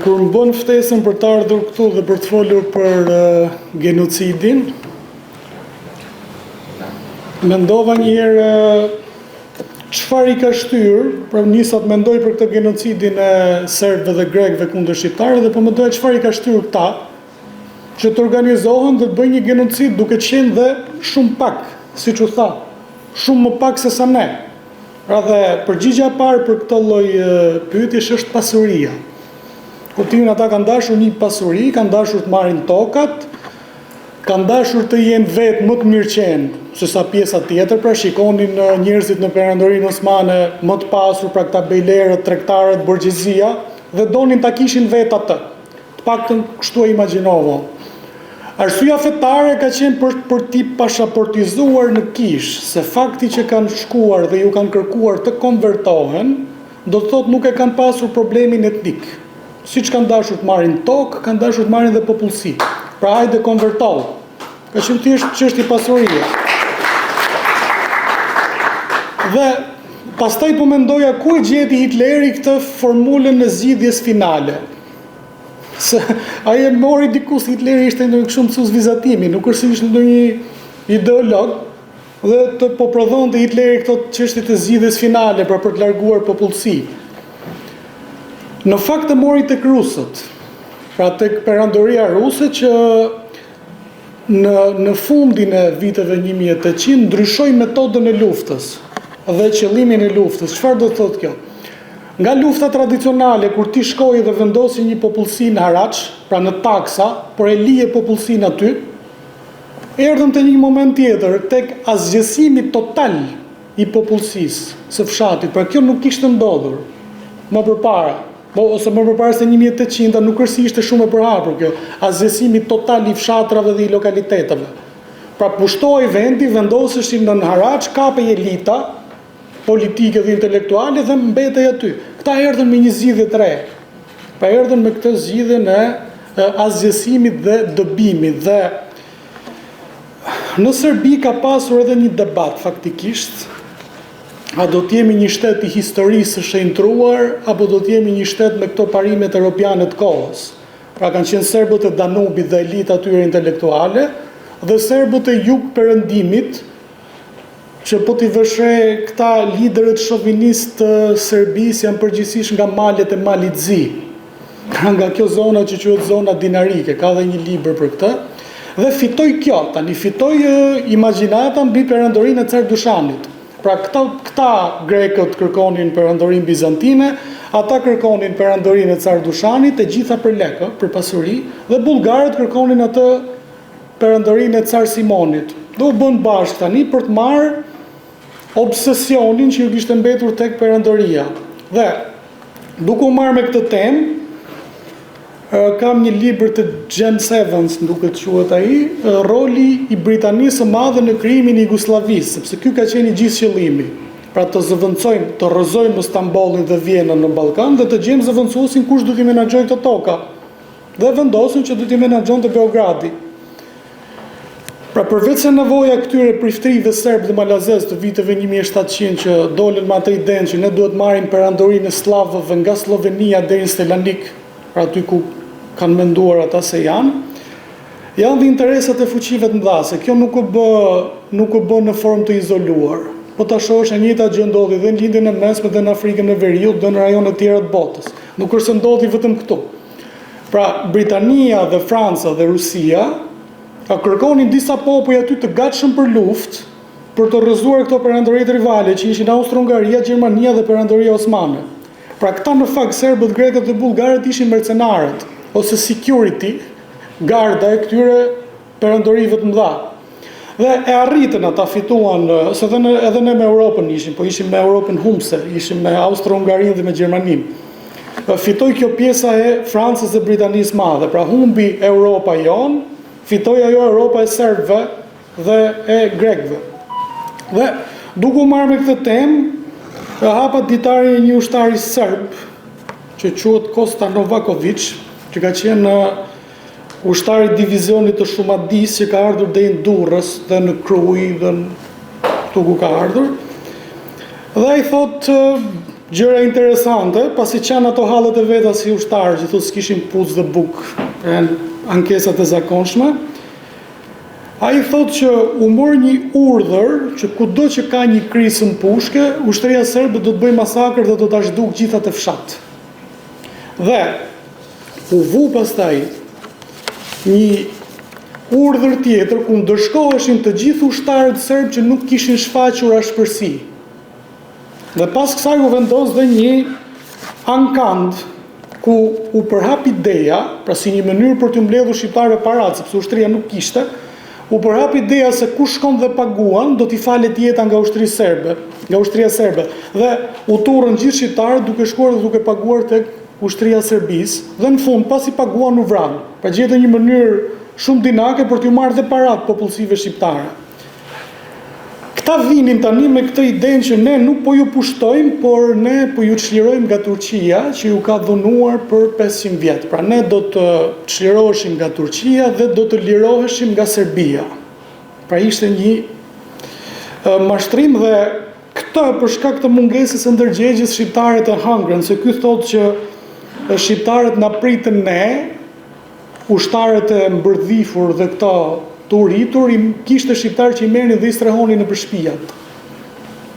Kur më bënë ftesën për të ardhur këtu dhe për të folur për genocidin, mendova një herë çfarë i ka shtyrë, pra nisa të mendoj për këtë genocidin e serbëve dhe grekëve kundër shqiptarëve dhe po mendoja çfarë i ka shtyrë këta që të organizohen dhe të bëjnë një genocid duke qenë dhe shumë pak, siç u tha, shumë më pak se sa ne. Pra dhe përgjigja e parë për këtë lloj pyetjesh është pasuria. Kuptimin ata kanë dashur një pasuri, kanë dashur të marrin tokat, kanë dashur të jenë vetë më të mirëqenë se sa pjesa tjetër, pra shikonin njerëzit në Perandorinë Osmane më të pasur, pra këta bejlerët, tregtarët, borgjezia dhe donin ta kishin vetë atë. Të paktën kështu e imagjinova. Arsyeja fetare ka qenë për për t'i pashaportizuar në kishë, se fakti që kanë shkuar dhe ju kanë kërkuar të konvertohen, do të thotë nuk e kanë pasur problemin etnik. Siç kanë dashur të marrin tokë, kanë dashur të marrin dhe popullsi. Pra hajde konvertohu. Ka qenë thjesht çështje pasurie. Dhe pastaj po mendoja ku e gjeti Hitleri këtë formulën e zgjidhjes finale. Se ai e mori diku se Hitleri ishte ndonjë kështu mësues vizatimi, nuk është se ishte ndonjë ideolog dhe të po prodhonte Hitleri këto çështje të zgjidhjes finale, pra për të larguar popullsi. Në fakt e mori tek rusët, pra tek perandoria ruse që në në fundin e viteve 1800 ndryshoi metodën e luftës dhe qëllimin e luftës. Çfarë do të thotë kjo? Nga lufta tradicionale kur ti shkoje dhe vendosje një popullsi në haraç, pra në taksa, por e lije popullsinë aty, erdhëm te një moment tjetër, tek asgjësimi total i popullsisë së fshatit, pra kjo nuk kishte ndodhur më përpara, po ose më përpara se 1800-ta nuk është se ishte shumë e përhapur kjo, asgjësimi total i fshatrave dhe i lokaliteteve. Pra pushtohej vendi, vendoseshin nën haraç, kapej elita, politike dhe intelektuale dhe mbetej aty. Këta erdhën me një zgjidhje të re. Pra erdhën me këtë zgjidhjen e asgjësimit dhe dëbimit dhe në Serbi ka pasur edhe një debat faktikisht a do të jemi një shtet i historisë së shenjtëruar apo do të jemi një shtet me këto parimet europiane të kohës. Pra kanë qenë serbët e Danubit dhe elita e tyre intelektuale dhe serbët e jug-perëndimit Që po t'i vësh re këta liderët shovinistë të Serbisë janë përgjithësisht nga malet e Malit të Zi. Pra nga kjo zona që quhet zona dinarike, ka dhe një libër për këtë. Dhe fitoi kjo, tani fitoi imagjinata mbi perandorinë e Car Dushanit. Pra këta, këta grekët kërkonin perandorinë bizantine, ata kërkonin perandorinë e Car Dushanit, e gjitha për lekë, për pasuri, dhe bullgarët kërkonin atë perandorinë e Car Simonit dhe u bënë bashkë tani për të marrë obsesionin që ju kishte mbetur tek perandoria. Dhe duke u marrë me këtë temë, kam një libër të James Evans, më duket quhet ai, roli i Britanisë së Madhe në krijimin e Jugosllavisë, sepse ky ka qenë i gjithë qëllimi. Pra të zëvendësojmë, të rrëzojmë Stambollin dhe Vjenën në Ballkan dhe të gjejmë zëvendësuesin kush do t'i menaxhojë këto toka. Dhe vendosën që do t'i menaxhonte Beogradi. Pra përveç se nevoja këtyre priftërinjve serbë dhe malazezë të viteve 1700 që dolën me atë idenë që ne duhet marrim perandorinë e sllavëve nga Sllovenia deri në Selanik, pra aty ku kanë menduar ata se janë, janë dhe interesat e fuqive të mëdha, se kjo nuk u bë nuk u bë në formë të izoluar. Po ta shohësh e njëjta gjë ndodhi dhe në Lindjen e Mesme dhe në Afrikën e Veriut dhe në rajone të tjera të botës. Nuk është se ndodhi vetëm këtu. Pra, Britania dhe Franca dhe Rusia a kërkonin disa popuj aty të gatshëm për luftë, për të rrëzuar këto perandoritë rivale që ishin Austro-Hungaria, Gjermania dhe Perandoria Osmane. Pra këta në fakt serbët, grekët dhe bullgarët ishin mercenarët ose security, garda e këtyre perandorive të mëdha. Dhe e arritën ata fituan, se edhe ne, edhe ne me Europën ishim, po ishim me Europën humbëse, ishim me Austro-Hungarinë dhe me Gjermaninë. Fitoi kjo pjesa e Francës dhe Britanisë Madhe, pra humbi Europa jonë, fitoi ajo Europa e serbëve dhe e grekëve. Dhe duke u marrë me këtë temë, e hapa ditarin e një ushtari serb, që quhet Kosta Novaković, që ka qenë Ushtar i divizionit të Shumadisë që ka ardhur deri në Durrës dhe në Krujë dhe në këtu ku ka ardhur. Dhe ai thotë. Gjëra interesante, pasi qanë ato hallet e veta si ushtarë, që thotë s'kishin këpucë dhe bukë, janë ankesat e zakonshme. Ai thotë që u mor një urdhër që kudo që ka një krisëm pushke, ushtria serbe do të bëjë masakër dhe do ta zhdukë gjithë atë fshat. Dhe u vu pastaj një urdhër tjetër ku ndëshkoheshin të gjithë ushtarët serbë që nuk kishin shfaqur ashpërsi. Dhe pas kësaj u vendos dhe një ankand ku u përhap ideja, pra si një mënyrë për t'u mbledhur shqiptarëve paratë, sepse ushtria nuk kishte, u përhap ideja se kush shkon dhe paguan, do t'i falet jeta nga ushtria serbe, nga ushtria serbe. Dhe u turrën gjithë shqiptarët duke shkuar dhe duke paguar tek ushtria e Serbisë dhe në fund pasi paguan u vranë. Pra gjetën një mënyrë shumë dinake për t'u marrë dhe paratë popullsive shqiptare. Këta vinin tani me këtë idenë që ne nuk po ju pushtojmë, por ne po ju çlirojmë nga Turqia, që ju ka dhunuar për 500 vjet. Pra ne do të çliroheshim nga Turqia dhe do të liroheshim nga Serbia. Pra ishte një mashtrim dhe këtë për shkak të mungesës së ndërgjegjes shqiptarët e hëngrën, se ky thotë që shqiptarët na pritën ne, Ushtarët e mbërdhifur dhe këta të uritur, i kishte shqiptarë që i merrnin dhe i strehonin nëpër shpijat.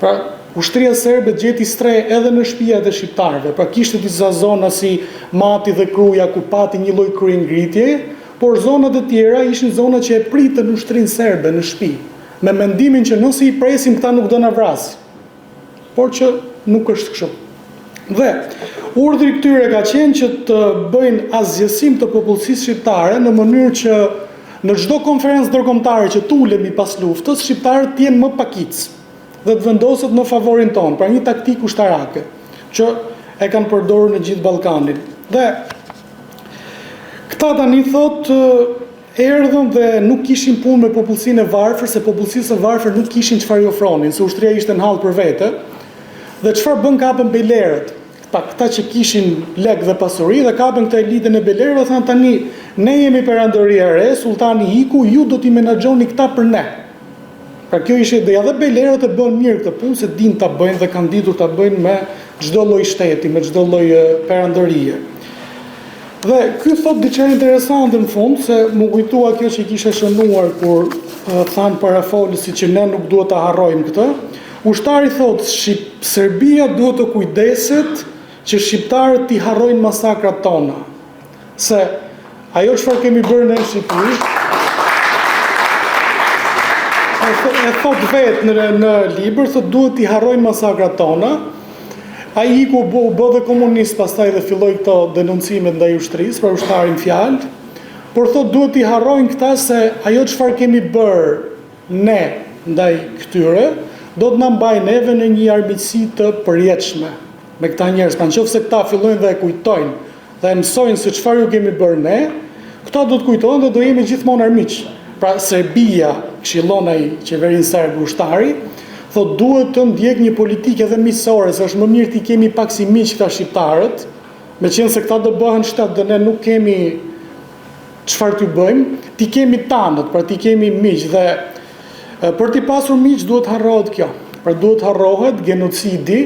Pra, ushtria serbe gjeti strehë edhe në shpijat e shqiptarëve. Pra, kishte disa zona si Mati dhe Kruja ku pati një lloj kryengritjeje, por zonat e tjera ishin zona që e pritën ushtrinë serbe në shpi, me mendimin që nëse i presim këta nuk do na vrasin. Por që nuk është kështu. Dhe urdhri i këtyre ka qenë që të bëjnë asgjësim të popullsisë shqiptare në mënyrë që në çdo konferencë ndërkombëtare që të ulemi pas luftës, shqiptarët të jenë më pakicë dhe të vendoset në favorin tonë, pra një taktikë ushtarake që e kanë përdorur në gjithë Ballkanin. Dhe këta tani thotë Erdhën dhe nuk kishin punë me popullsinë e varfër, se popullsisë së varfër nuk kishin çfarë i ofronin, se ushtria ishte në hall për vete. Dhe çfarë bënë kapën bejlerët, këta, këta që kishin lek dhe pasuri dhe kapën këtë elitën e bejlerëve dhe thanë tani ne jemi perandoria e re, sulltani iku, ju do t'i menaxhoni këta për ne. Pra kjo ishte ideja dhe bejlerët e bënë mirë këtë punë se dinë ta bëjnë dhe kanë ditur ta bëjnë me çdo lloj shteti, me çdo lloj perandorie. Dhe ky thotë diçka interesante në fund, se m'u kujtua kjo që kisha shënuar kur thanë parafolësit që ne nuk duhet ta harrojmë këtë. Ushtari thotë, Serbia duhet të kujdeset që shqiptarët t'i harrojnë masakrat tona. Se ajo çfarë kemi bërë ne në Shqipëri, e thotë vetë në, në libër, thotë duhet t'i harrojnë masakrat tona. Ai iku u bë dhe komunist pastaj dhe filloi këto denoncimet ndaj ushtrisë, pra ushtari në fjalë. Por thotë duhet t'i harrojnë këta se ajo çfarë kemi bërë ne ndaj këtyre, do të na mbajë neve në një armiqësi të përjetshme me këta njerëz. Pra në qoftë se këta fillojnë dhe e kujtojnë dhe e mësojnë se çfarë ju kemi bërë ne, këta do të kujtojnë dhe do jemi gjithmonë armiq. Pra Serbia, këshillon ai qeverinë serbe ushtari, thotë duhet të ndjekë një politikë edhe miqësore, se është më mirë t'i kemi pak si miq këta shqiptarët, meqenëse këta do bëhen shtet dhe ne nuk kemi çfarë t'ju bëjmë, t'i kemi tanët, pra t'i kemi miq dhe për t'i pasur miq duhet të harrohet kjo. Pra duhet të harrohet genocidi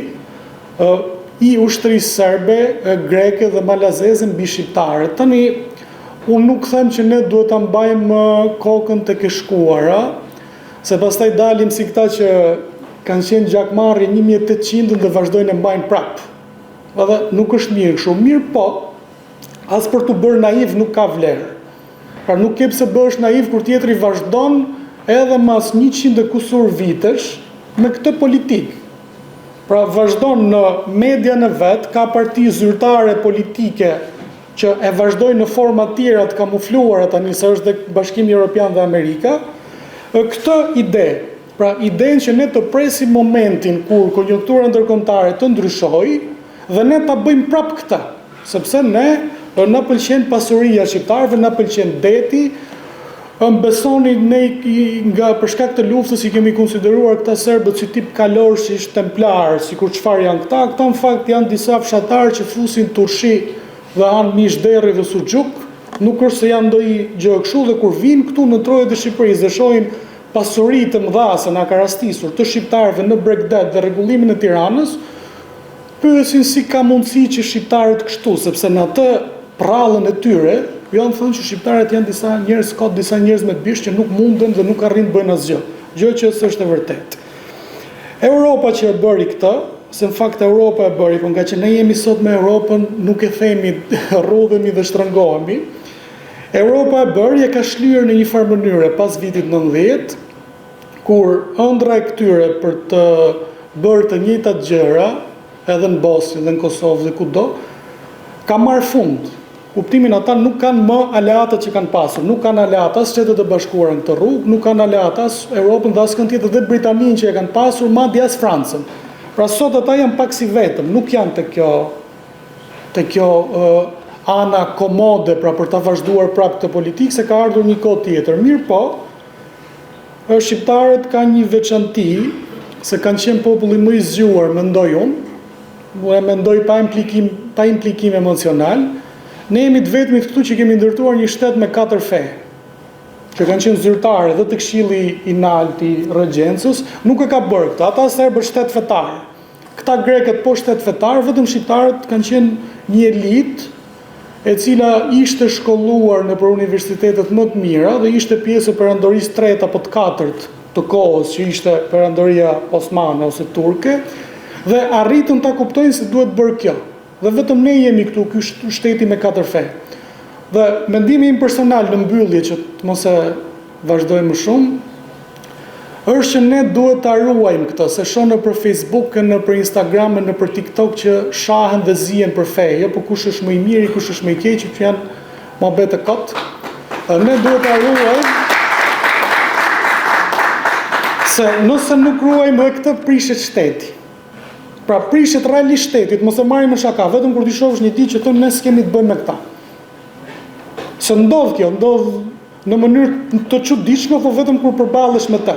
i ushtrisë serbe, greke dhe malazeze mbi shqiptarët. Tani, unë nuk them që ne duhet ta mbajmë kokën tek e shkuara, se pastaj dalim si këta që kanë qenë gjakmarrje 1800 dhe vazhdojnë e mbajnë prapë. Edhe nuk është mirë kështu. Mirëpo, as për t'u bërë naiv nuk ka vlerë. Pra nuk ke pse bëhesh naiv kur tjetri vazhdon edhe mas 100 e kusur vitesh me këtë politikë. Pra vazhdon në median e vet, ka parti zyrtare politike që e vazhdojnë në forma të tjera të kamufluara tani se është dhe Bashkimi Europian dhe Amerika, këtë ide, pra idenë që ne të presim momentin kur konjunktura ndërkombëtare të ndryshojë dhe ne ta bëjmë prapë këtë. Sepse ne na pëlqen pasuria e shqiptarëve, na pëlqen deti, më besoni ne nga për shkak të luftës i kemi konsideruar këta serbët si tip kalorësish templarë, sikur çfarë janë këta, këta në fakt janë disa fshatarë që fusin turshi dhe hanë mish derri dhe suxhuk, nuk është se janë ndonjë gjë kështu dhe kur vijnë këtu në trojet e Shqipërisë dhe shohin pasuri të mëdha se na ka rastisur të shqiptarëve në bregdet dhe rregullimin e Tiranës, Pyesin si ka mundësi që shqiptarët kështu, sepse në atë prrallën e tyre, u janë thënë që shqiptarët janë disa njerëz kot, disa njerëz me bisht që nuk munden dhe nuk arrijnë të bëjnë asgjë, gjë që s'është e vërtetë. Europa që e bëri këtë, se në fakt Europa e bëri, po ngaqë ne jemi sot me Europën, nuk e themi, rrudhemi dhe shtrëngohemi. Europa e bëri e ka shlyer në një farë mënyre pas vitit 90, kur ëndrra e këtyre për të bërë të njëjtat gjëra edhe në Bosnjë dhe në Kosovë dhe kudo, ka marrë fund. Kuptimin ata nuk kanë më aleatët që kanë pasur, nuk kanë aleat as Shtetet e Bashkuara në këtë rrugë, nuk kanë aleat as Europën dhe askënd tjetër dhe Britaninë që e kanë pasur, madje as Francën. Pra sot ata janë pak si vetëm, nuk janë te kjo te kjo ana komode pra për ta vazhduar prapë këtë politikë se ka ardhur një kohë tjetër. Mirëpo, shqiptarët kanë një veçanti se kanë qenë populli më i zgjuar, mendoj unë, e mendoj pa implikim, pa implikim emocional, ne jemi të vetmit këtu që kemi ndërtuar një shtet me katër fe, që kanë qenë zyrtare dhe te këshilli i naltë i regjencës, nuk e ka bërë këtë, ata serbët shtet fetar. Këta grekët po shtet fetar, vetëm shqiptarët kanë qenë një elitë e cila ishte shkolluar nëpër universitetet më të mira dhe ishte pjesë e perandorisë së tretë apo të katërt të kohës që ishte perandoria osmane ose turke dhe arritën ta kuptojnë se duhet bërë kjo. Dhe vetëm ne jemi këtu, ky shteti me katër fe. Dhe mendimi im personal në mbyllje që të mos e vazhdoj më shumë, është që ne duhet ta ruajmë këtë, se shoh nëpër Facebook, nëpër Instagram, nëpër TikTok që shahen dhe zihen për fe, jo po kush është më i miri, kush është më i keqi, që janë muhabete kot. Ne duhet ta ruajmë se nëse nuk ruajmë dhe këtë prishet shteti. Pra prishet realisht shteti, mos e marrim me shaka, vetëm kur t'i shohësh një ditë që thonë ne s'kemi të bëjmë me këta. Se ndodh kjo, ndodh në mënyrë të çuditshme, po vetëm kur përballesh me të.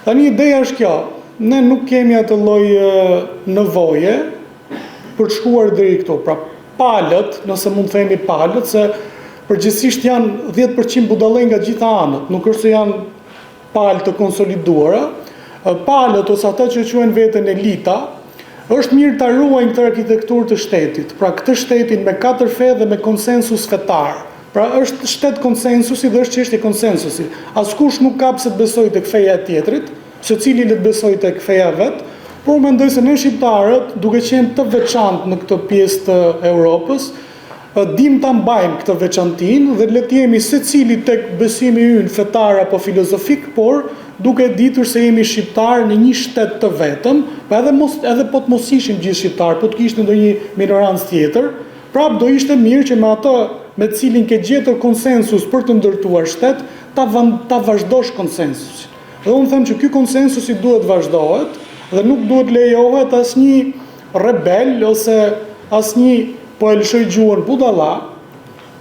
Tani ideja është kjo, ne nuk kemi atë lloj nevoje për të shkuar deri këtu. Pra palët, nëse mund të themi palët, se përgjithsisht janë 10% budallej nga gjitha anët, nuk është se janë palë të konsoliduara, palët ose ata që quajnë veten elita, është mirë ta ruajnë këtë arkitekturë të shtetit, pra këtë shtetin me katër fe dhe me konsensus fetar. Pra është shtet konsensusi dhe është çështje konsensusi. Askush nuk ka pse të besojë tek feja e tjetrit, secili le të besojë tek feja e vet, por unë mendoj se ne shqiptarët, duke qenë të veçantë në këtë pjesë të Europës, Dimë ta mbajmë këtë veçantinë dhe le të jemi secili tek besimi ynë fetar apo filozofik, por duke e ditur se jemi shqiptarë në një shtet të vetëm, pa edhe mos edhe po të mos ishim gjithë shqiptarë, po të kishte ndonjë minorancë tjetër, prapë do ishte mirë që me atë me të cilin ke gjetur konsensus për të ndërtuar shtet, ta ta vazhdosh konsensusin. Dhe unë them që ky konsensusi duhet vazhdohet dhe nuk duhet lejohet asnjë rebel ose asnjë po e lëshoj gjuhën budalla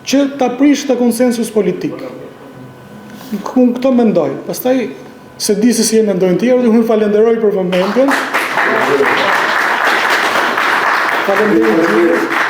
që ta prish këtë konsensus politik. Unë këtë mendoj. Pastaj s'e di se si e mendojnë të tjerët, unë ju falenderoj për vëmendjen. Faleminderit.